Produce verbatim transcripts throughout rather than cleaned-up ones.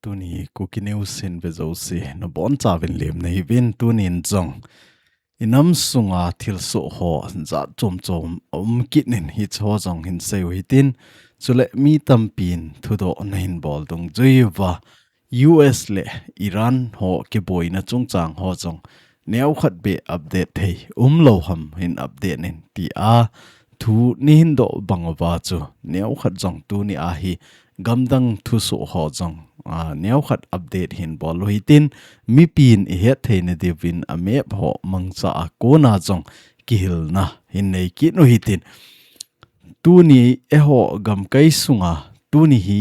Tuni Kuki News hin ve jouse nabonchauvin lemna hiuvin, tunin jong inam sunga thilsoh ho jat chom chom aum kit in, hiche ho jong hin seiu hitin, chule mi tampin thudoh nahin bol dungjuiuva, U S le Iran ho kiboina chungchang ho jong neokhat beh update thei umlou ham hin update in tia thu neihin doh banguva chu neokhat jong tunia hi gamdang thusoh ho jong, ah, neokhat update hin bol u hitin, mipin ihet theina diuvin a map ho mangcha a kona jong kihilna hin nei kit u hitin. Tuni eiho gamkai sunga, tuni hi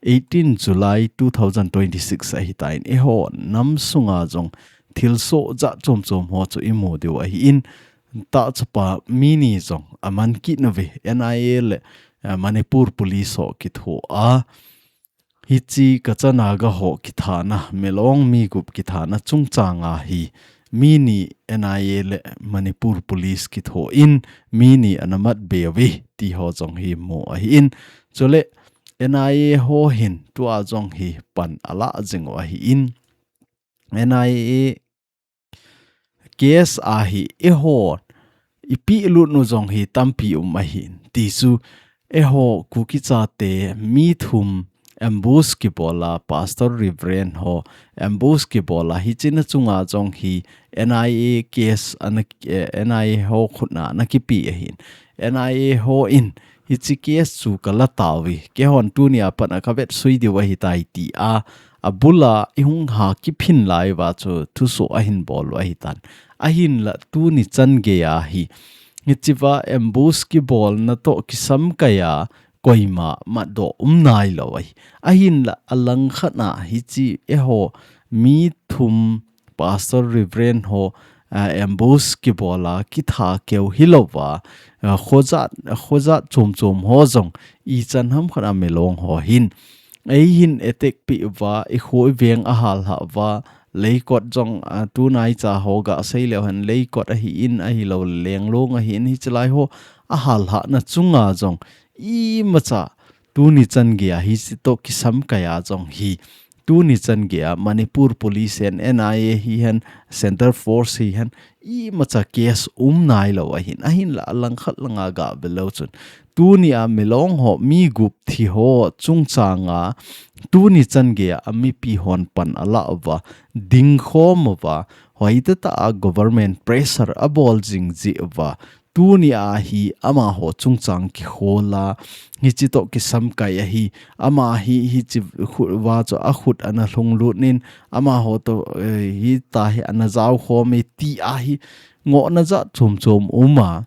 eighteen July two thousand twenty-six ahitan, eiho nam sunga jong thilsoh jat chom chom ho chu imu diu ahin, tahchapa mi ni jong aman kit nauve, N I A le, eh, Manipur Police ho kithoa, hiche Kacha Naga ho kithana, Milong mi gup kithana chungchanga hi mi ni N I A le Manipur Police kithoin mi ni ana mat beuve ti ho jong hi mu ahin, chule N I A ho hin tua jong hi pan ala jingu ahin, N I A case a hi eiho ipi lut nu jong hi tampi um ahin, tichu eiho Kuki chate mi thum ambush kibola, Pastor Reverend ho ambush kibola, hichena chunga jong hi N I A case ana, eh, N I A ho khutna ana kipe ahin, N I A hon hiche case chu kala tauve, keihon tunia pat a kavet sui diu ahitai tia abula ihung ha kiphin laiuva chu thusoh ahin bol u ahitan. Ahinla tuni chan geiya hi hichea ambush kibolna toh kisamkaiya koima matdoh um nailou ahi. Ahinla alangkhat a hiche eiho mi thum Pastor Reverend ho, ah, ambush kibola kitha keu hilouva, ah, khojat, khojat chom chom ho jong ichan hamkhat a Milong ho hin eihin attack peh uva, ikho iveng ahal lhah uva, leikot jong, ah, tunaicha ho gasei leu hen leikot ahin, ahilou lenglong ahin, hiche lai ho ahal lhahna chunga jong imacha tuni chan geiya hiche toh kisamkaiya jong hi tuni chan geiya Manipur Police hen, N I A hihen, Centre Force hihen, imacha case um nailou ahin, ahinla alangkhat langa gavet leu chun tunia Milong ho mi gup thi ho chungchanga tuni chan geiya amipi hon pan ala uva, dingkhom uva, hoitah tah a government pressure abol jing jeh uva, tunia hi amaho chungchang kikhola, hiche toh kisamkai ahi, ama hi hiche khu-, uva chu akhut ana lhunglut in, amaho toh, eh, hitia hi ana jaokhom e tia hi ngohna jat chom chom uma,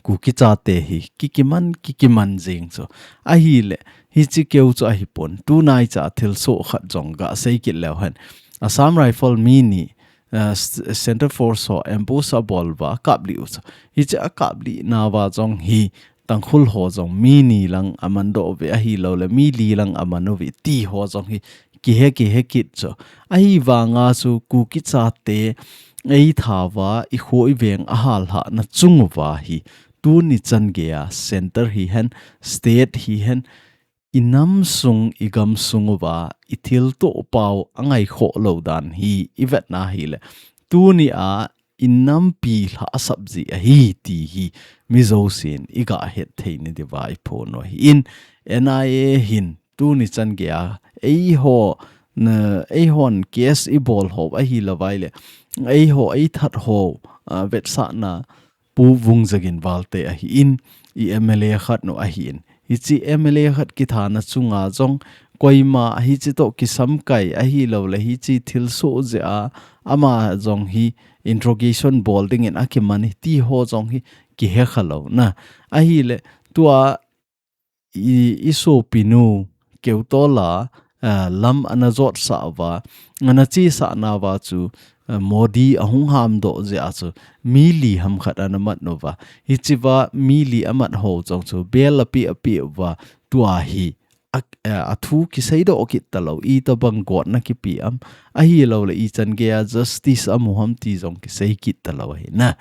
Kuki chate hi kikiman, kikiman jing chu. Ahile, hiche keu chu ahipon, tunaicha thilsoh khat jong gasei kit leu hen. Assam Rifle mi ni, eh, s-, Centre Force ho ambush abol uva, akaplih u chu. Hiche akaplih nauva jong hi, Tangkhul ho jong mi ni lang aman doh uve, ahilouleh mi li lang aman uve, ti ho jong hi kihe, kihe kit chu. Ahivanga chu Kuki chate eitha uva, ikho iveng ahal lhahna chung uva hi, tuni chan geiya Centre hihen, State hihen, inam sung, igam sung uva, ithilto pau angaikhoh lou dan hi ivetna hile, tunia inampi lhahsap jeh ahi ti hi mi jousen igahet theina diuva iphon u ahin, N I A hin tuni chan geiya eiho, na, eihon case ibol ho ahilouva ile, eiho eithat ho, ah, vetsahna Pu Vungzagin Valte ahin, i M L A khat nu ahin. Hiche M L A khat kithana chunga jong koima hiche toh kisamkai ahilouleh hiche thilsoh jeh a ama jong hi interrogation bol dingin akiman e ti ho jong hi kihe khalou na. Ahile tua i, isopinu Keutol a, ah, lam ana jotsah uva, ana chesah nauva chu, ah, Modi ahung hamdoh jeh a chu mi li hamkhat ana mat uva. Hichea mi li amat ho jong chu bail ape, ape uva, tua hi a, a, athu kiseidoh kit talou, itobang gotna kipe am, ahilouleh ichan geiya justice amu ham ti jong kisei kit talou ahi na.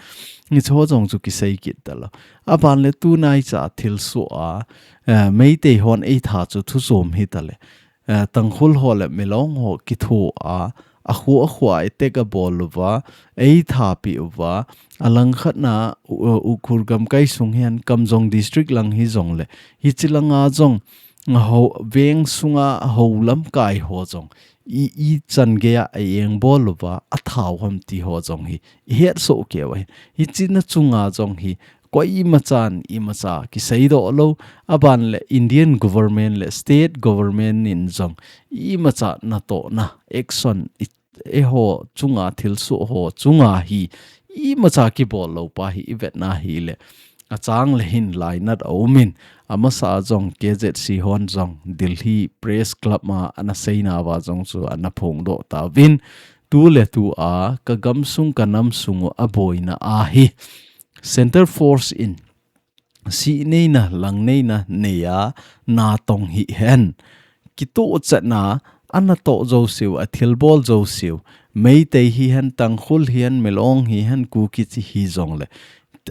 Hiche ho jong chu kisei kit talou. Aban le tunaicha thilsoh a, eh, Meitei hon eitha chu thuchom hitale, eh, Tangkhul ho le Milong ho kitho a, akhu akhu a attack abol uva, eithapi uva, alangkhat na, u-, u-, Ukhrul gamkai sung hihen Kamjong district lang hijongle, hichi langa jong, ho, veng sunga ho lamkai ho jong, i, ichan geiya a engbol uva, athao ham ti ho jong hi, ihet soh kei uva hi. Hichi na chunga jong hi, koimachan, imacha, kiseidoh lou, aban le Indian government le state government in jong, imacha natohna, action, i, eiho chunga thilsoh ho chunga hi, imacha kibol lou pa hi, ivetna hile. Achang le hin lainat aumin, amasa jong K Z C hon jong Delhi Press Club ma ana seina uva jong chu ana phongdoh tauvin, tu le tu a, ka gamsung ka namsung u aboina ahi. Center Force in, sihneina, langneina, neiya, natong hihen. Kitoh chatna, anatoh jouseu, athilbol jouseu. Meitei hihen, Tangkhul hihen, Milong hihen, Kuki chi hijongle.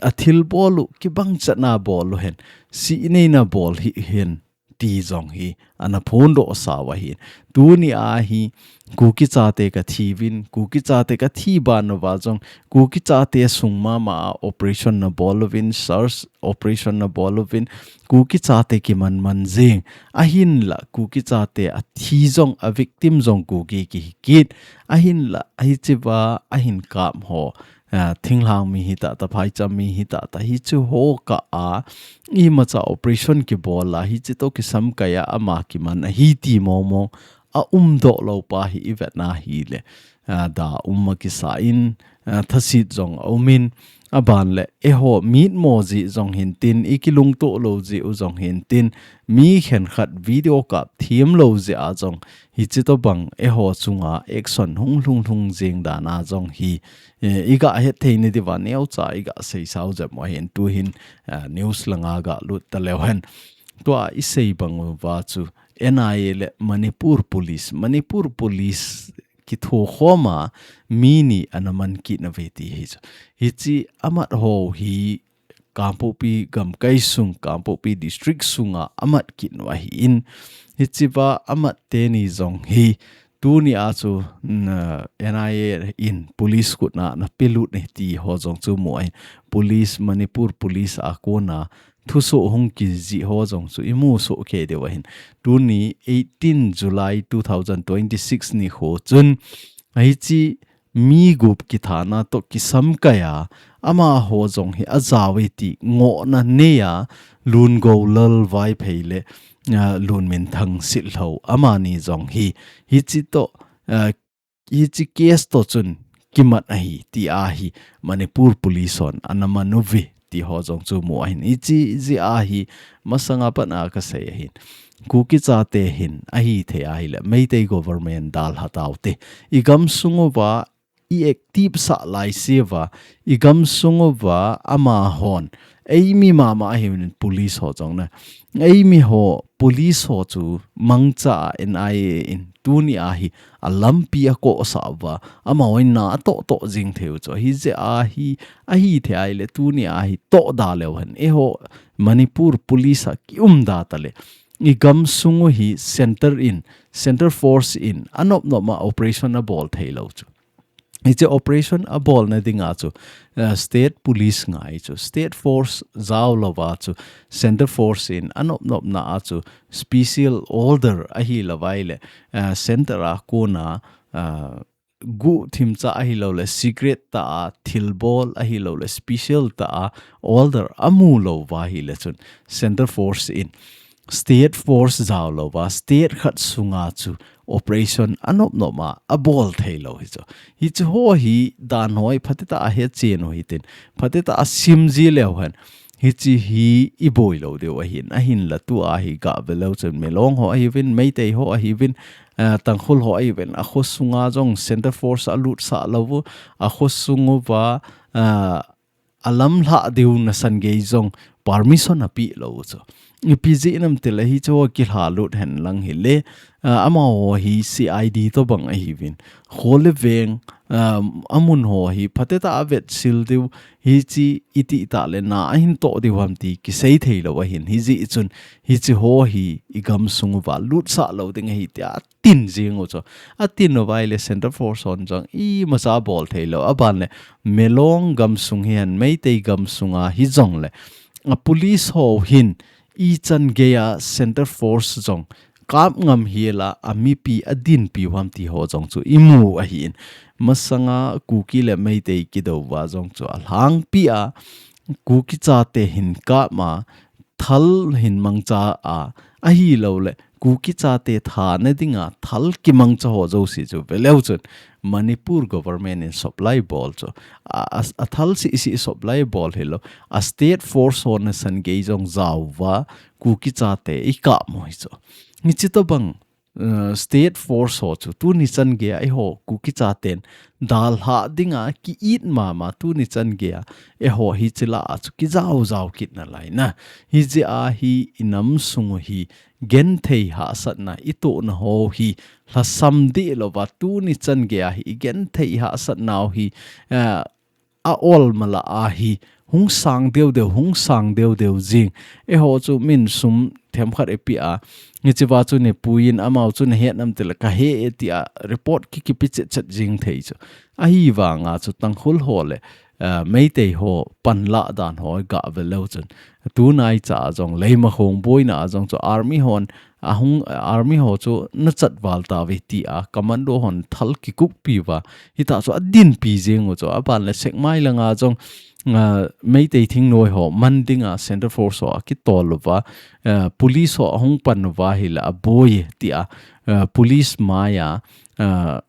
Athilbol u, kibang chatna bol uhen. Sihneina bol hihen. Ti jong hi, ana phongdoh sau ahin. Tuni a hi, Kuki chate ka thiuvin, Kuki chate ka thi ban uva jong, Kuki chate sung mama a operation nabol uvin, search operation nabol uvin, Kuki chate kiman man jing. Ahinla, Kuki chate athi jong, a victim jong Kuki kihi kit. Ahinla, hichi uva, ahin kap ho. Ah, thinglhang mi hitah tah, phaicham mi hitah tah, hichu ho kah a, imacha operation kibol a, hichi toh kisamkai a, ama kiman ahi ti mong mong, aumdoh lou pa hi ivetna hile. Ah, da um a kisa in, ah, thasit jong aumin, aban le, eiho mitmo jeh jong hintin, ikilungtoh lou jeh u jong hintin, mi khenkhat video kap thiem lou jeh a jong, hichi tobang eiho chunga action hung lhung lhung jing dan a jong hi, eh, iga het thei nadiuva neocha iga seisau jep mo hin tuhin, eh, news langa galut taleu hen. Tua isei bang uva chu N I A le Manipur Police, Manipur Police kithokhom a mi ni ana man kit nauve ti hi chu. Hichi amat ho hi Kangpokpi gamkai sung, Kangpokpi district sunga amat kit u ahin. Hichi uva amat teni jong hi tuni a chu, mm, N I A in police khut na ana pelut e ti ho jong chu mu ahin. Police, Manipur Police a kona thusoh hung kijih ho jong chu imu soh kei diu ahin. Tuni eighteen July two thousand twenty-six nikho chun hichi mi gup kithana toh kisamkai a, amaho jong hi ajao e ti ngohna nei a, Lungou Lal Vaiphei le, ah, Lunminthang Sitlhou, amani jong hi, hichi toh, ah, hichi case toh chun kimat ahi, ti ahi, Manipur Police hon ana man uve, ti ho jong chu mu ahin. Hichi jeh a hi, masanga pat a kasei ahin. Kuki chate hin, ahithei ahile, Meitei government dalha taute. Igamsung uva, i-active sah laiseuva, igamsung uva, amahon. Eimi mama ahiuvin police ho jong na. Eimi ho, police ho chu, mangcha N I A in, tuni a hi, alampi akohsah uva, amahon na atoh toh jing thei u chu. Hijeh a hi, ahithei ahile, tuni a hi, toh da leu hen. Eiho, Manipur Police a kium da tale. Igamsung u hi center in, center force in, anop nop ma operation abol thei lou chu. Hiche operation abolna dinga chu, eh, state police ngai chu, state force jao louva chu, center force in anop nop na a chu, special order ahilouva ahile, eh, center a kona, eh, guhthim cha ahilouleh, secret tah a, thilbol ahilouleh, special tah a, order amu louva ahile chun, center force in, state force jao louva, state khat sunga chu operation anop nop ma abol thei lou hi chu. Hichu ho hi dan hoi phatecha a hetchen u hitin. Phatecha a simji leu hen. Hichi hi iboi lou diu ahin. Ahinla tua hi gave leu chun Milong ho ahiuvin, Meitei ho ahiuvin, eh, Tangkhul ho ahiuvin. Akho sunga jong center force alutsah lou u. Akho sung uva, eh, alamlhah diu nasan gei jong permission apeh lou chu. Ipi jeh ham itile hicheho kilhalut hen lang hile, ah, amaho hi C I D tobang ahiuvin. Kho le veng, ah, amun ho hi phatecha a vetsil diu, hiche itih tah le na ahin toh diu ham ti kisei thei lou ahin. Hijeh chun hicheho hi igamsung uva lutsah lou ding ahi tia atin jing u chu. Atin uva ahile Central Force hon jong imacha abol thei lou. Aban le Melong gamsung hihen Meitei gamsunga hijongle a police ho hin ichan geiya Central Force jong kap ngam hela a mipi adinpi u ham ti ho jong chu imu ahin. Masanga Kuki le Meitei kidou uva jong chu alhangpi a Kuki chate hin kap ma thal hin mangcha a, ahilouleh Kuki chate thana dinga thal kimangcha ho jouse chu veleu chun Manipur government in supply bol chu a, a, a thal sisi supply bol hilou, a state force ho nasan gei jong jao uva Kuki chate ikap mo hi chu. Hiche tobang, uh, state force ho chu tuni chan geiya eiho Kuki chaten dalha dinga ki-it mama tuni chan geiya eiho hiche lah a chu kijao jao kit nalai na. Hijeh a hi inam sung u hi genthei hahsatna itohna ho hi lhasam deh louva tuni chan geiya hi igenthei hahsatna u hi, eh, a ol mala a hi hung sang deu deu, hung sang deu deu jing. Eiho chu min sum themkhat ipeh a, hichea chu napuiyin amau chu nahet nam tile kahe e tia report ki, kipe chet chet jing thei chu. Ahivanga chu Tangkhul ho le, eh, Meitei ho panlah dan ho ga veleu chun. Tunaicha a jong Leimakhong boina a jong chu army hon ahung, army ho chu nachat val tauve tia commando hon thal kikuppi uva. Hitah chu adinpi jing u chu. Aban le Sekmai langa jong, ah, Meitei thingnoi ho man dinga Central Force ho akitol uva, ah, police ho ahung pan uva ahile aboi tia, ah, police maiya, ah,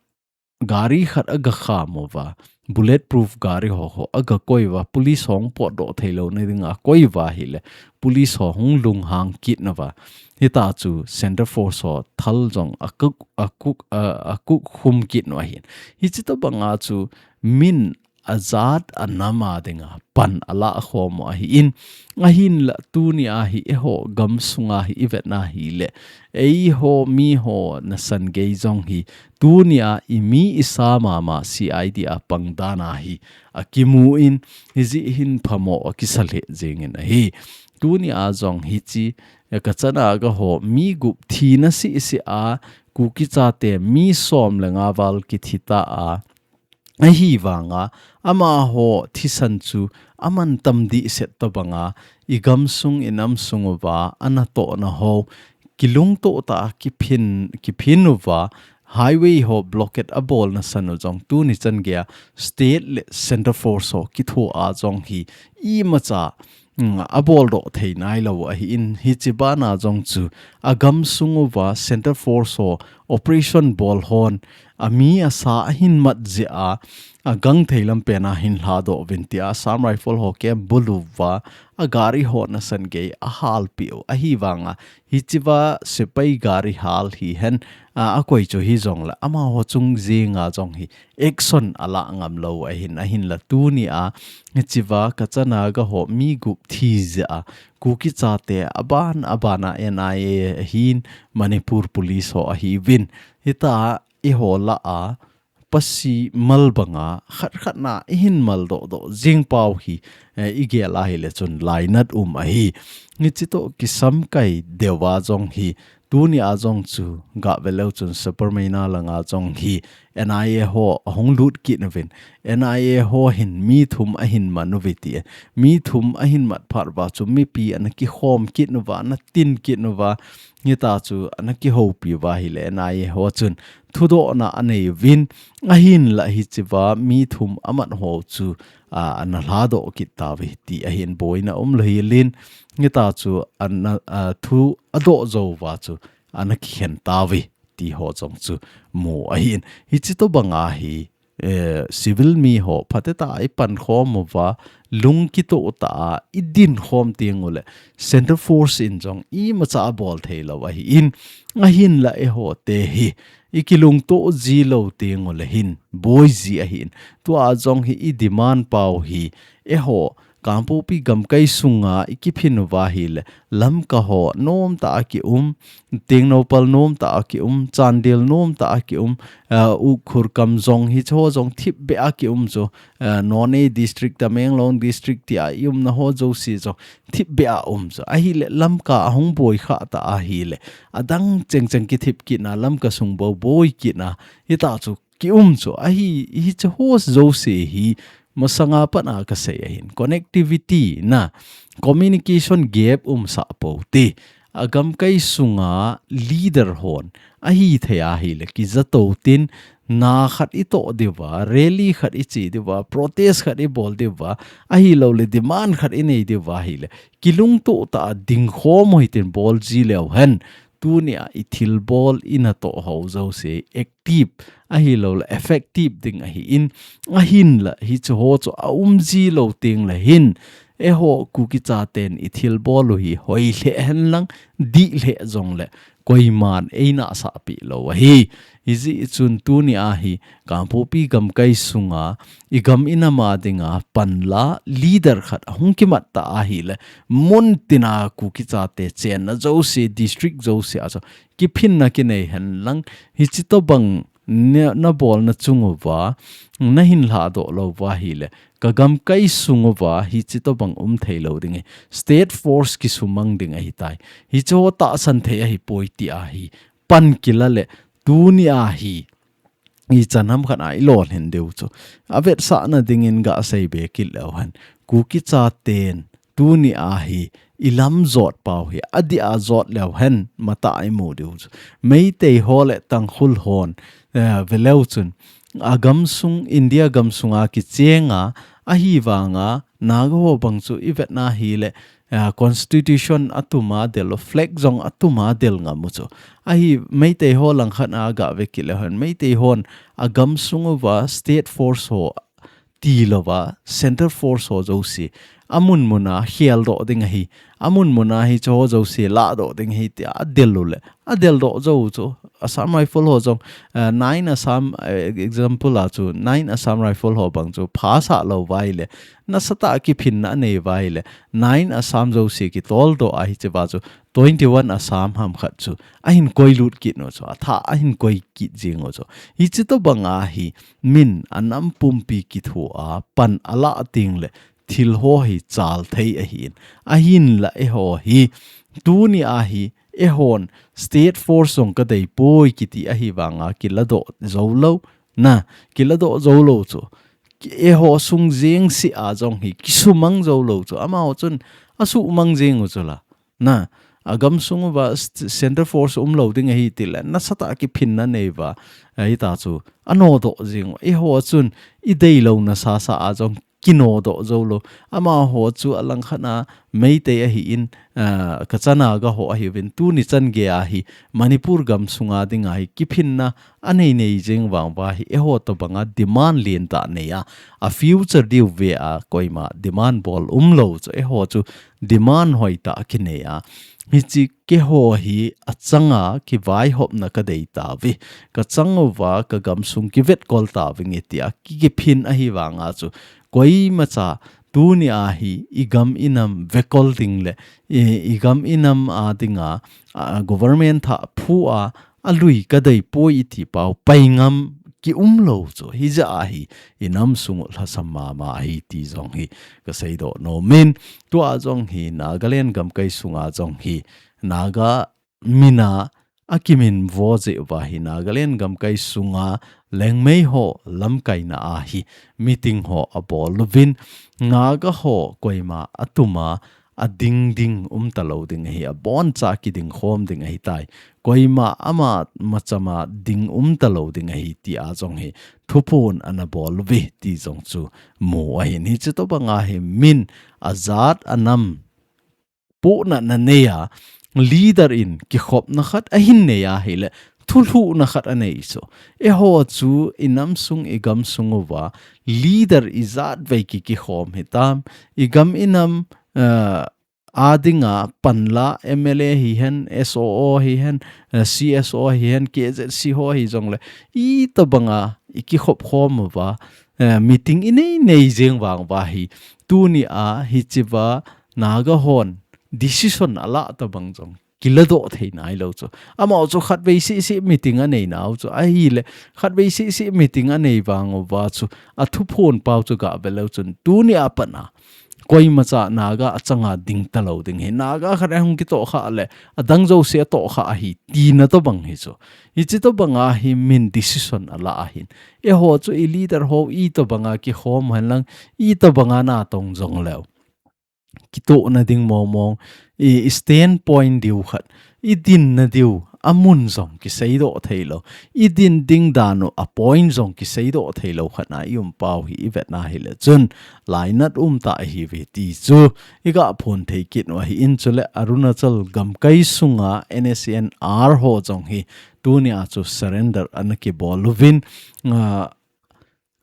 gari khat agakham uva, bulletproof gari ho ho agakoi uva, police ho hung potdoh thei louna dinga akoi uva ahile, police ho hung lunghang kit nauva. Hitah chu Central Force ho thal jong akuk, akuk, a, akuk khum kit nau ahin. Hiche tobanga chu min ajat anam a dinga pan alah khom u ahin. Ahinla tunia hi eiho gamsunga hi ivetna hile, eiho miho nasan gei jong hi tunia imi isa mama C I D a pang dan a hi akimun, hijeh hin phamo akisa lheh jingin ahi. Tunia jong hiche, eh, Kacha Naga ho mi gup thina sisi a Kuki chate mi som le nga val kithi ta a, ahivanga amaho thisan chu aman tam dihset tobanga igamsung inam sung uva anatohna ho kilungtoh tah a kiphin, kiphin uva highway ho blockade abolna san u jong tuni chan geiya state le Central Force ho kitho a jong hi imacha, mm, aboldoh thei nailou ahin, hiche bana jong chu agamsung uva Central Force ho operation bol hon ami asa ahin mat jeh a, agangthei lampen a hin lhadoh uvin tia Assam Rifle ho camp bulu uva agari ho nasan gei ahalpeh u ahivanga hichea sepai gari hal hihen, a, akoi chu hijongle amaho chung jenga jong hi action alah ngam lou ahin, ahinla tunia hichea Kacha Naga ho mi gup thi jeh a Kuki chate aban abana N I A ahin Manipur Police ho ahiuvin. Hitah eiho lah a pasi mal banga khat khat na ihin maldoh doh jing pau hi, eh, igel a hile chun lainat um ahi. Hiche toh kisamkai deuva jong hi tunia jong chu ga veleu chun Sapermeina langa jong hi N I A ho ahung lut kit nauvin. N I A ho hin mi thum ahin man uve ti. Mi thum ahin mat phat uva chu mipi ana kikhom kit nauva, ana tin kit nauva. Hitah chu ana kihoupi uva ahile N I A ho chun thudohna anei uvin, ahinla hichea mi thum amat ho chu, a, ana lhadoh kit tauve ti ahin boina umlou helin, hitah chu ana, a, thu adoh jou uva chu ana kikhen tauve ti ho jong chu mu ahin. Hiche tobanga hi, eh, civil mi ho phatecha a ipankhom uva, lung kitoh tah a idinkhom teng ule Central Force in jong imacha abol thei lou ahin, ahinla eiho te hi ikilungtoh ji lou teng ule hin boi ji ahin. Tua jong hi idemand pau hi eiho Kangpokpi gamkai sunga i kiphin uva ahile, Lamka ho nomtah a kium, Tengnoupal nomtah a kium, Chandel nomtah a kium, uh, Ukhrul, Kamjong hiche ho jong thipbeh a kium chu, uh, Noney district, Tamenglong district tia i umna ho jouse jong thipbeh a um chu. Ahile Lamka ahung boi kha ta ahile, adang chengcheng kithip kitna, Lamka sung bou boi kitna, hita chu kium chu. Ahi, hiche ho jouse hi masanga pat a kasei ahin. Connectivity na, communication gap umsah pou te. Agamkai sunga leader hon ahithei ahile, kija tou tin, na khat i toh diuva, rally khat i che diuva, protest khat i bol diuva, ahilouleh demand khat i nei diuva ahile, kilungtoh tah a dingkhom u hitin bol ji leu hen, tunia i thilbol i natoh ho jouse active ahilouleh effective ding ahin, ahinla hiche ho chu aum ji lou tengle hin, eiho Kuki chaten i thilbol u hi hoi lheh henlang, dih lheh jongle, koiman ei nahsah peh lou ahi. Hijeh chun tunia hi Kangpokpi gamkai sunga i gam i nam a dinga panla leader khat ahung kimat ta ahile, mun tina Kuki chate chenna jouse, district jouse a chu kiphinna kinei henlang, hiche tobang na, na bolna chung uva, na hin lhadoh lou uva ahile, ka gamkai sung uva hiche tobang um thei lou ding ahi. State force kisumang ding ahitai. Hiche ho tahsan thei ahipoi ti ahi. Pan kila le, tunia hi ichan ham khat a i lolhin diu chu, avetsahna dingin gasei be kit leu hen, Kuki chaten tunia hi i lam jot pau hi adih a jot leu hen, matah a i mu diu chu. Meitei ho le Tangkhul hon, eh, ve leu chun, agamsung, India gamsunga kichenga, ahivanga Naga ho bang chu i vetna ahile, ah, constitution a tuma del u, flag jong a tuma del ngam u chu. Ahi, Meitei ho langkhat a gave kit leu hen, Meitei hon agamsung uva state force ho tilouva, center force ho jouse amun muna kheldoh ding ahi, amun muna hiche ho jouse lahdoh ding ahi tia adel u le, adeldoh jou u chu. Assam Rifle ho jong, ah, nine Assam, eh, example a chu, nine Assam Rifle ho bang chu phasah lou uva ahile, nasatah a kiphinna anei uva ahile, nine Assam jouse kitoldoh a hiche uva chu, twenty-one Assam ham khat chu ahin koilut kit u chu, atha ahin koi kit jing u chu. Hiche tobang ahi, min anam pumpi kithoa pan alah tengle, thil ho hi chal thei ahin. Ahinla eiho hi, tunia hi, eihon state force jong kadei poi kiti ahivanga kiladoh jou lou, na, kiladoh jou lou chu. Ki-, eiho sung jeng seh a jong hi kisumang jou lou chu. Amaho chun asumang jeng u chu la. Na, agamsung uva st-, center force um lou ding ahi tile, nasatah a kiphinna nei uva, ahita chu, anodoh jing u. Eiho chun i deilouna sasa a jong kinodoh jou lou. Amaho chu alangkhat a Meitei ahin, ah, kachana ga ho ahiuvin, tuni chan gei a hi Manipur gamsunga dinga hi kiphinna anei nei jing vang uva hi, eiho tobanga demand lentah nei a, a future diu vea koima demand bol um lou chu, eiho chu demand hoitah kinei a. Hiche keiho hi achanga kivaihopna kadei tauve. Kachang uva, kagamsung kivetkol tauvinge tia ki, kiphin ahivanga chu, koimacha tunia hi i gam i nam vekol ding le, i, i gam i nam a dinga, a, government thah phu a, alui kadei poi iti pau, pai ngam kium lou chu. Hijeh a hi, i nam sung u lhasam mama ahi ti jong hi kaseidoh nomin. Tua jong hi, Nagaland gamkai sunga jong hi, Naga mina akiminvo jeh uva hi Nagaland gamkai sunga Liangmai ho lamkaina a hi meeting ho abol uvin, Naga ho koima atuma ading ding umta lou ding ahi, aboncha kiding khom ding ahitai. Koima ama machama ding umta lou ding ahi tia jong hi thuphon ana bol uve ti jong chu mu ahin. Hiche tobanga hi min ajat anam puhnatna nei a, leader in kikhopna khat ahin nei ahile, thulhuhna khat anei chu. Eiho chu i nam sung i gam sung uva, leader ijat vei ki, kikhom hitam, i gam i nam, eh, a dinga panla M L A hihen, S O O hihen, eh, C S O hihen, K Z C ho hijongle, itobanga i kikhop khom uva, eh, meeting inei nei jeng vang uva hi, tuni a hichea Naga hon decision alah tabang jong kiladoh thei nailou chu. Amau chu khatvei seh seh meeting anei nau chu. Ahile, khatvei seh seh meeting anei vang uva chu, athuphon pau chu gah ve leu chun, tuni a pat a koimacha Naga achanga ding talou ding hi. Naga khat ahung kitohkhah le, adang jouse atohkhah ahi, tina tobang hi chu. Hiche tobang a hi min decision alah ahin. Eiho chu i leader ho itobang a kikhom hen lang, itobang a natong jong leu, kitohna ding mong mong, i, i standpoint diu khat, i dinna diu, amun jong kiseidoh theilou, i din ding dan u, apoint jong kiseidoh theilou khat na i um pau hi i vet na hile chun, lainat um tah ahiuve ti chu i gah phon thei kit u ahin. Chule Arunachal gamkai sunga N S C N R ho jong hi tuni a chu surrender ana kibol uvin, ah,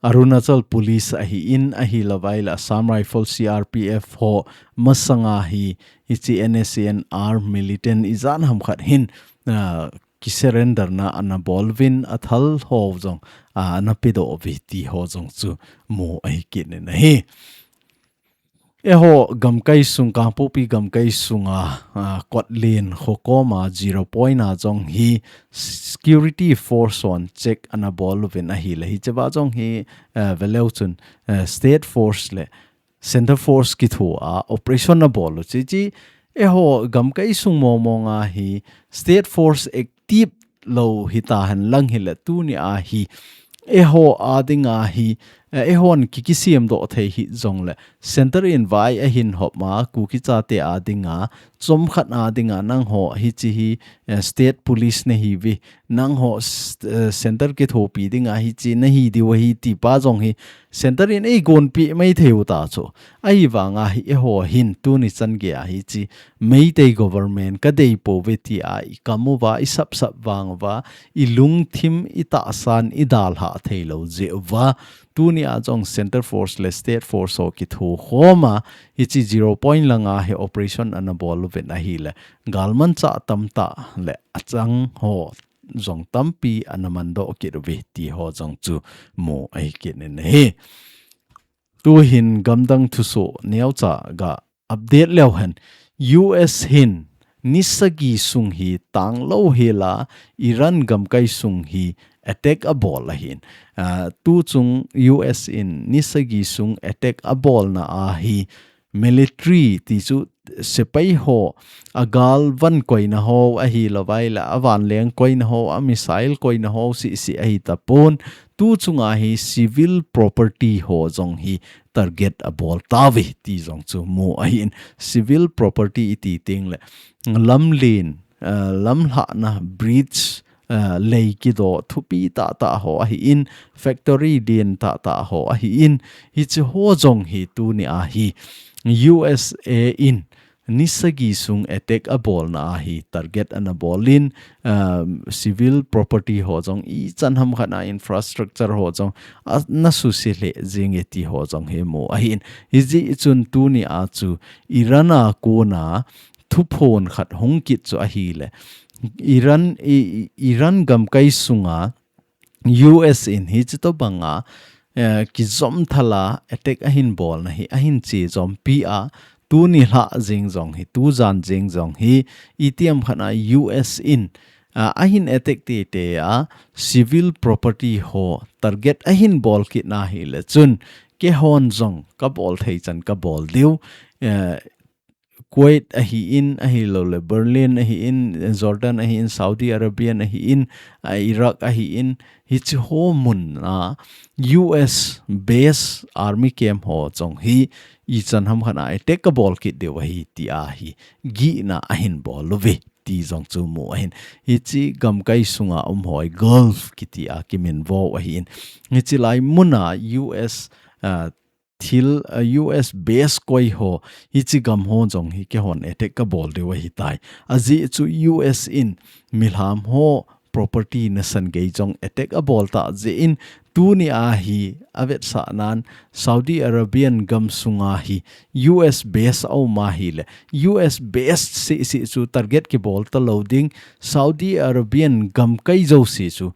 Arunachal Police ahin, ahilouva ahile Assam Rifle, C R P F ho masanga hi, hiche N S C N R militant ijat ham khat hin, ah, kisurrender na ana bol uvin, athal ho jong, ah, ana pedoh uve ti ho jong chu mu ahi kit in ahi. Eiho gamkai sung, Kangpokpi gamkai sunga, ah, Kotlen kho koma zero point a jong hi security force hon check ana bol uvin ahile, hichea jong hi, eh, ve leu chun, eh, state force le center force kitho a operation abol u chu, hiche eiho gamkai sung mong mong a hi state force active lou hita hen lang hile, tuni a hi eiho a dinga hi, eh, eihon ki, kisem doh thei hih jongle, center in vai ahin hop ma, Kuki chate a dinga, chomkhat a dinga, nangho hiche hi, eh, state police nahiuve, nangho s-, eh, center kithopi dinga hiche nahi diu ahi ti pa jong hi, center in eigonpeh mai thei u ta chu. Ahivanga hi eiho hin tuni chan gei a hiche Meitei government kadei pouve tia i kam uva, i sapsap vang uva, i lungthim, i tahsan, i dalhah theilou jeh uva, tuni a jong center force le state force ho kitho khoma, hiche zero point langa hi operation ana bol uvin ahile, galmanchah tamtah le achang ho jong tampi ana mandoh kit uve ti ho jong chu mu ahi kit in ahi. Tuhin gamdang thusoh neocha ga update leu hen, U S hin ni sagi sung hi tanglou hela Iran gamkai sung hi attack abol ahin. Ah, tuchung U S in ni sagi sung attack abolna a hi military ti chu sepai ho, agalvan koina ho ahilouva ahile, avanleng koina ho, a missile koina ho seh seh ahi tapon, tuchunga hi civil property ho jong hi target abol tauve ti jong chu mu ahin. Civil property iti tengle, lamlen, ah, lamlhahna, bridge, ah, lei kidoh thupi tahtah ho ahin, factory len tahtah ho ahin, hiche ho jong hi tuni a hi U S A in ni sagi sung attack abolna a hi target ana bolin, um, civil property ho jong ichan ham khat a infrastructure ho jong ana suse lheh jenge ti ho jong hi mu ahin. Hijeh chun tuni a chu Iran a kona thuphon khat hung kit chu ahile, Iran, i, i, Iran gamkai sunga U S in hiche tobanga, eh, kijom thala attack ahin bolna hi ahin chejompi a, tuni lhah jeng jong hi, tujan jeng jong hi, itiham khat a U S in, ah, ahin attack teitei a, civil property ho target ahin bol kit na hile chun, keihon jong kabol thei chan kabol diu, eh, Kuwait ahin, ahilouleh Bahrain ahin, Jordan ahin, Saudi Arabian ahin, a Iraq ahin, hiche ho mun a U S base army camp ho jong hi ichan ham khat a attack kabol kit diu ahi tia hi gihna ahin bol uve ti jong chu mu ahin. Hiche gamkai sunga um ho hi Gulf kiti a kiminvo ahin. Hiche lai mun a U S, ah, thil, ah, U S base koi ho, hiche gam ho jong hi keihon attack kabol diu ahitai. Ajeh chu U S in milham ho property nasan gei jong attack abol tah jeh in, tuni a hi avetsah nan Saudi Arabian gam sunga hi U S base aum ahile, U S base seh seh chu target kibol talou ding, Saudi Arabian gamkai jouse chu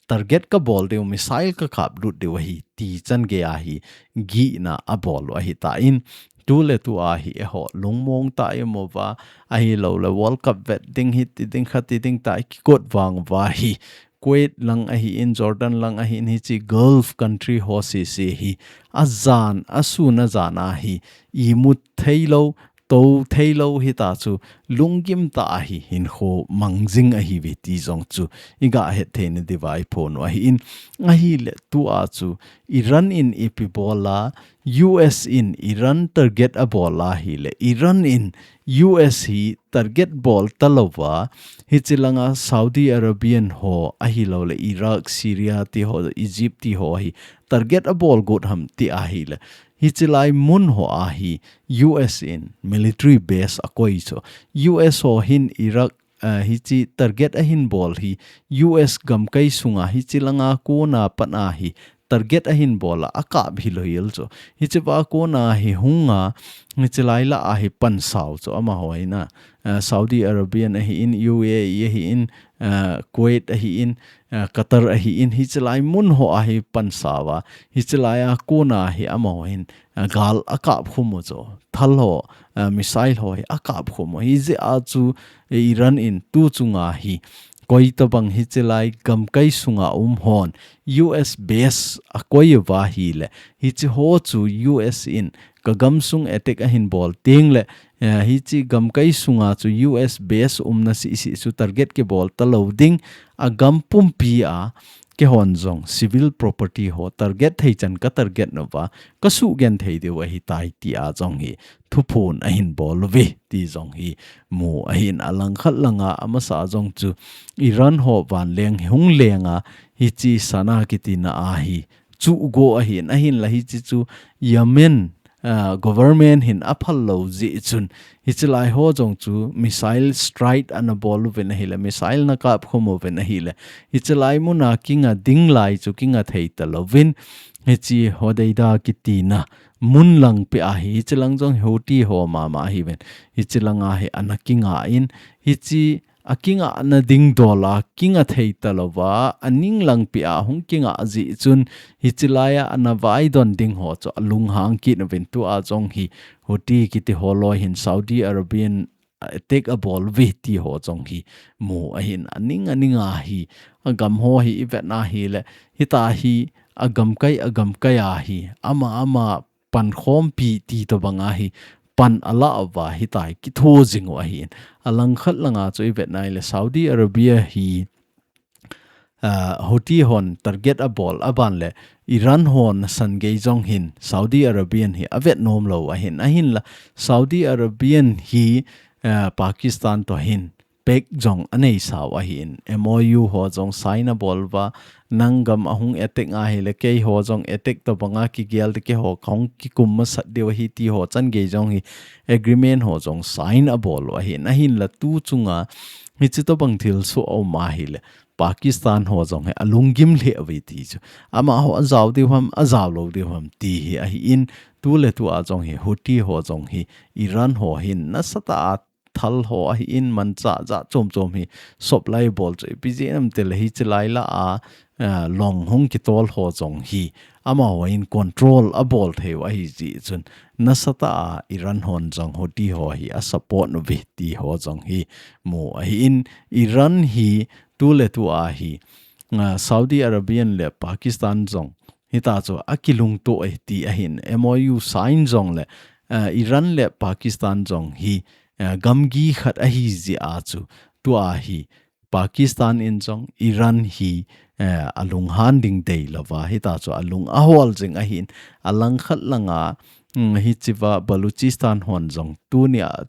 target kabol diu, missile kakap lut diu ahi ti chan gei ahi, gihna abol u ahitan, tu le tu ahi eiho lungmong tah imu va, ahilou le World Cup vet ding hiti ding khati ding tah kikot vang uva hi, Kuwait lang ahin, Jordan lang ahin, hiche Gulf country ho sese hi ajan, asun ajan ahi, imut theilou, tou theilou hita chu, lunggim tah ahi, hinkho mangjing ahiuve ti jong chu iga het theina diuva iphon u ahin, ahile tua chu Iran in ipi bol a, U S in Iran target abol ahile, Iran in U S hi target bol talouva, hiche langa Saudi Arabian ho ahilou le Iraq, Syria ti ho, Egypt ti ho hi target abol got ham ti ahile, hiche lai mun ho ahi U S in military base akoi chu. U S ho hin Iraq, ah, hiche target ahin bol hi U S gamkai sunga hiche langa kona pat ahi target ahin bol a, akap hilou hel chu. Hiche va kona hi hunga, hiche lai lah ahi pansau chu amaho hina. Ah, Saudi Arabian ahin, U A E ahin, ah, Kuwait ahin, ah, Qatar ahin, hiche lai mun ho ahi pansau va. Hiche lai a kona hi amaho hin, ah, gal akap khum u chu. Thal ho, ah, missile ho hi akap khum u. Hijeh a chu, eh, Iran in tu chunga hi koi tabang hiche lai gamkai sunga um hon U S base akoi uva ahile, hiche ho chu U S in kagam sung attack ahin bol teng le, eh, hiche gamkai sunga chu U S base umna sese chu target kibol talou ding, agam pumpi a, keihon jong civil property ho target thei chan katarget nauva, kasugenthei diu ahitai tia jong hi thuphon ahin bol uve ti jong hi mu ahin, alangkhat langa amasa jong chu Iran ho vanleng hung lenga hiche Sana kitina ahi chuh go ahin, ahinla hiche chu Yemen, ah, government hin aphal lou jeh chun, hiche lai ho jong chu missile strike ana bol uvin ahile, missile ana kap khum uvin ahile, hiche lai muna kinga ding lai chu kinga thei talouvin, hiche Hodeidah kitina mun lang peh ahi, hiche lang jong Houthi ho mama ahiuvin, hiche langa hi ana kinga in, hiche akingahna ding dol a, kinga thei talouva, aning lang peh a hung kinga jeh chun, hiche lai a ana vaidon ding ho chu alunghang kit uvin, tua jong hi Houthi kiti ho loi hin Saudi Arabian attack abol uve ti ho jong hi mu ahin, aning aning ahi, agam ho hi ivet na ahile, hita hi agamkai agamkai ahi, ama ama pankhompi ti tabang ahi, pan ala uva hitia kitho jing u ahin. Alangkhat langa chu ivet na ahile Saudi Arabia hi, ah, Houthi hon target abol aban le Iran hon san gei jong hin Saudi Arabian hi avet nom lou ahin. Ahinla Saudi Arabian hi, ah, Pakistan to hin pact jong anei sau ahin, M O U ho jong sign abol uva, nang gam ahung attack ahile, keiho jong attack tobanga kigel te keiho kahung kikum masat diu ahi ti ho chan gei jong hi agreement ho jong sign abol u ahin, ahinla tu chunga hiche tobang thilsoh aum ahile, Pakistan ho jong hi alunggim lheh uve ti chu. Amaho ajao diu ham, ajao lou diu ham ti hi ahin, tu le tu a jong hi Houthi ho jong hi Iran ho hin nasatah a thal ho ahin, manchah jat chom chom hi supply bol chu ipi jeh ham itile hiche lai lah a, ah, long hung kitol ho jong hi amaho hin control abol thei u ahi jeh chun, nasatah a Iran hon jong Houthi ho hi asupport uve ti ho jong hi mu ahin, Iran hi tu le tu a hi, ah, Saudi Arabian le Pakistan jong hita chu akilungto e ti ahin, M O U sign jong le, ah, Iran le Pakistan jong hi, ah, gamgi khat ahi jeh a chu tua hi Pakistan in jong Iran hi, eh, alunghan ding deilouva, hita chu alung ahol jing ahin, alangkhat langa, mm, hichea Baluchistan hon jong tunia,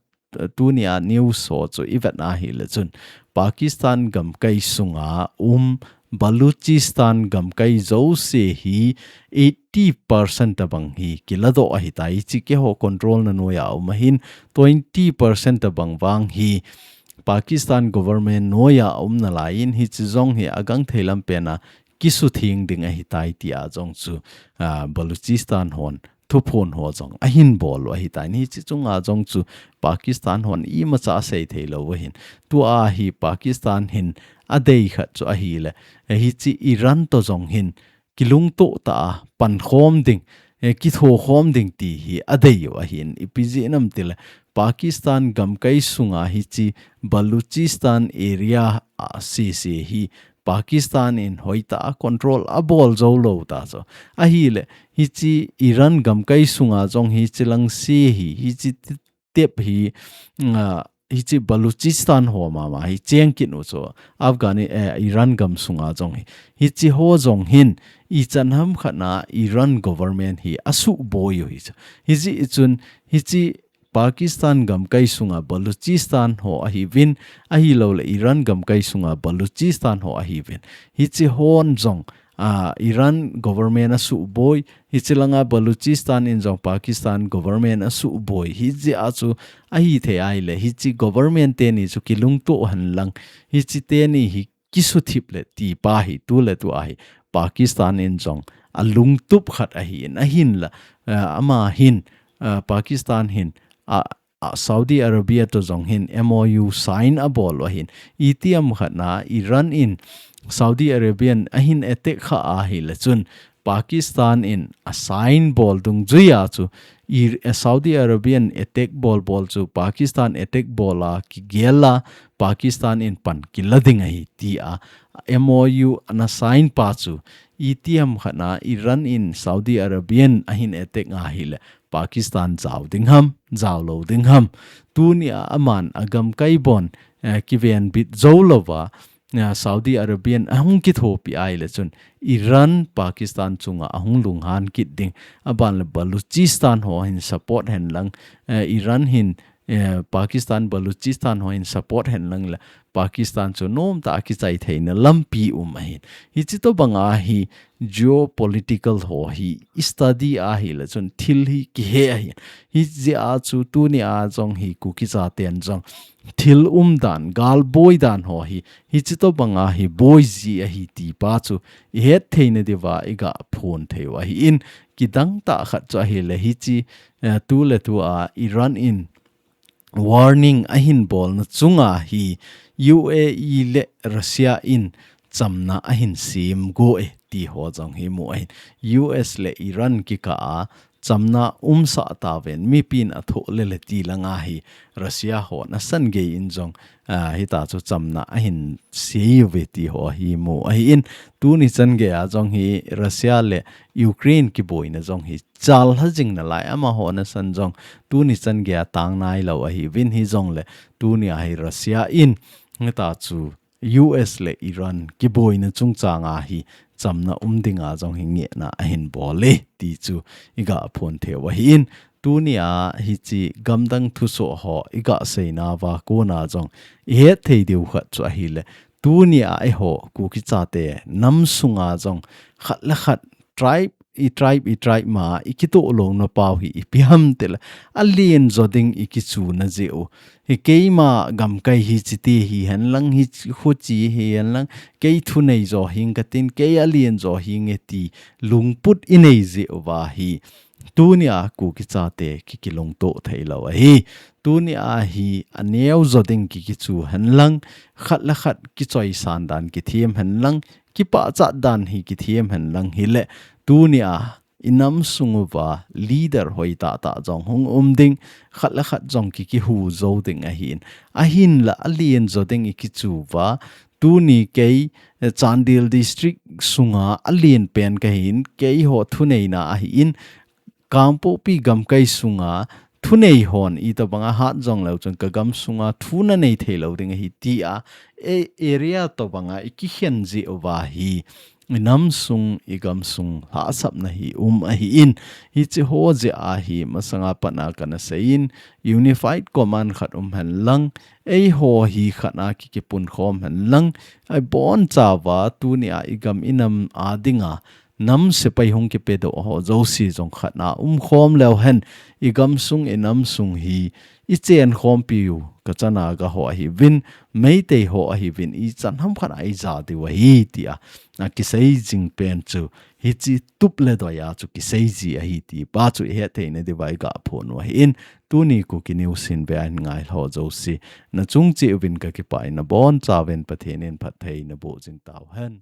tunia news ho chu ivet na ahile chun, Pakistan gamkai sunga um Baluchistan gamkai jouse hi eighty percent tabang hi kiladoh ahitai, hiche keiho control na noiya um ahin, twenty percent tabang vang hi Pakistan government noiya aum nalaiyin, hiche jong hi agangthei lam pena kisutheng ding ahitai tia jong chu, ah, Baluchistan hon thuphon ho jong ahin bol u ahitan. Hiche chunga jong chu Pakistan hon imacha asei thei lou ahin. Tua hi Pakistan hin adei khat chu ahile, hiche Iran to jong hin kilungto tah a pankhom ding, eh, kithokhom ding ti hi adei u ahin. Ipi jeh ham itile Pakistan gamkai sunga hiche Baluchistan area a sese hi Pakistan in hoitah a control abol jou lou tah chu. Ahile, hiche Iran gamkai sunga jong hiche lang se hi, hiche t-, tep hi, mm, ah, hiche Baluchistan ho mama hi cheng kit u chu. Afghani, eh, Iran gam sunga jong hi. Hiche ho jong hin, ichan ham khat na Iran government hi asuboi u hi chu. Hijeh chun, hiche Pakistan gamkai sunga Baluchistan ho ahiuvin, ahilouleh Iran gamkai sunga Baluchistan ho ahiuvin. Hiche hon jong, ah, Iran government asuboi, hiche langa Baluchistan in jong Pakistan government asuboi. Hijeh a chu ahithei ahile, hiche government teni chu kilungto hen lang, hiche teni hi kisuthip le ti pa hi tuletu ahi. Pakistan in jong alungtup khat ahin, ahinla, ah, ama hin, ah, Pakistan hin, ah, ah, Saudi Arabia to jong hin M O U sign abol u ahin. Itiham khat na Iran in Saudi Arabian ahin attack kha ahile chun Pakistan in asign bol dungjuia chu I-, eh, Saudi Arabian attack bol bol chu Pakistan attack bol a kigel a Pakistan in pan kila ding ahi tia M O U ana sign pa chu itiham khat na Iran in Saudi Arabian ahin attack ahile Pakistan jao ding ham, jao lou ding ham. Tunia aman agamkai bon, eh, kiven bit jou louva, eh, Saudi Arabian ahung kithopi ahile chun Iran Pakistan chunga ahung lunghan kit ding. Aban le Baluchistan ho hin support hen lang, eh, Iran hin, eh, Pakistan Baluchistan ho hin support hen lang le Pakistan chu nomtah a kichai theina lampi um ahin. Hiche tobanga hi geopolitical ho hi study ahile chun thil hi kihe ahin. Hijeh a chu tunia jong hi Kuki chaten jong thil umdan, gal boidan ho hi, hiche tobanga hi boi ji ahi ti pa chu ihet theina diuva iga phon thei u ahin, kidang tah khat chu ahile hiche, eh, tuletua Iran in warning ahin bolna chunga hi U A E le Russia in chamna ahin sem go e ti ho jong hi mu ahin. U S le Iran kikah a chamna umsah tauvin mipin athoh lele ti langa hi Russia hon asan gei in jong, ah, hita chu chamna ahin sem uve ti ho hi mu ahin. Tuni chan gei a jong hi Russia le Ukraine kiboina jong hi chalha jing nalai, amaho nasan jong tuni chan gei a tang nailou ahiuvin, hijongle tunia hi Russia in hita chu U S le Iran kiboina chungchanga hi chamna um dinga jong hi ngehna ahin bol e ti chu iga phon thei u ahin. Tunia hiche gamdang thusoh ho iga seinauva kona jong ihet thei diu khat chu ahile, tunia eiho Kuki chate nam sunga jong khat le khat tribe, i tribe, i tribe ma, i kitoh louna pau hi ipi ham itile, alen jo ding i kichuna jeh u. Hi keima gamkai hiche ti hihen lang, hiche kho hiche hihen lang, kei thunei jo hing katin, kei alen jo hinge ti lungput inei jeh uva hi tunia Kuki chate ki, kilungto thei lou ahi. Tunia hi aneo jo ding ki, kichu hen lang, khat le khat kichoisan dan kithem hen lang, kipachat dan hi kithem hen lang hile, tunia i nam sung uva leader hoitah tah jong hung um ding, khat le khat jong ki, kihu jou ding ahin. Ahinla alen jo ding i kichu uva, tuni kei, eh, Chandel District sunga alen pen kahin, keiho thuneina ahin, Kangpokpi gamkai sunga thunei hon itobanga hat jongleu chun kagam sunga thu nanei thei lou ding ahi tia, e, area tobanga i kikhen jeh uva hi i nam sung, i gam sung lhahsamna hi um ahin, hiche ho jeh a hi masanga pat a kana seiyin, unified command khat um hen lang, eiho hi khat a ki, kipunkhom hen lang, abonchauva tunia i gam i nam a dinga nam sepai hung kipedoh ho jouse jong khat na umkhom leu hen, i gamsung i namsung hi i chenkhompiu ka chana ga ho ahiuvin, Meitei ho ahiuvin, i chan ham khat a i ja diu ahi tia a kisei jing pen chu hiche tup le doi a chu kisei ji ahi ti pa chu i het theina diuva i ga phon u ahin, tuni Kuki News hin ve a hin ngai ho jouse, na chung cheh uvin ka kipah in, na bonchauvin Pathen in phatthei na boh jing tauhen.